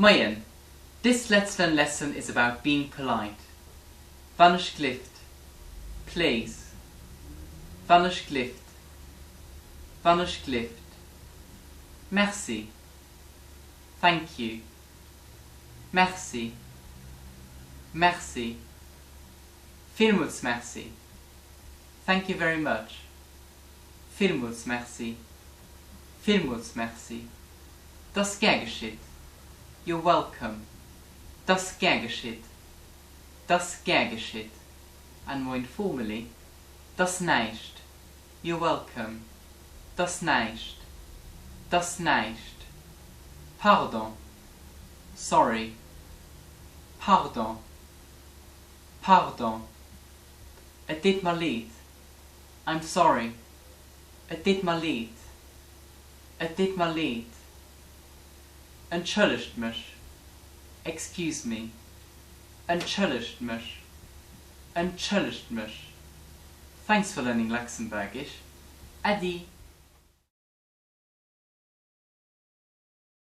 Moien! This Let's Learn lesson is about being polite. Wann ech glift. Please. Wann ech glift. Wann ech glift. Merci. Thank you. Merci. Merci. Villmools Merci. Thank you very much. Villmools Merci. Villmools Merci. 't ass gär geschitt. You're welcome. 't ass gär geschitt. 't ass gär geschitt. And more informally, 't ass näischt. You're welcome. 't ass näischt. 't ass näischt. Pardon. Sorry. Pardon. Pardon. Et deet mer leed. I'm sorry. Et deet mer leed. Et deet mer leed. Entschëllegt mech. Excuse me. Entschëllegt mech. Entschëllegt mech. Thanks for learning Luxembourgish. Äddi!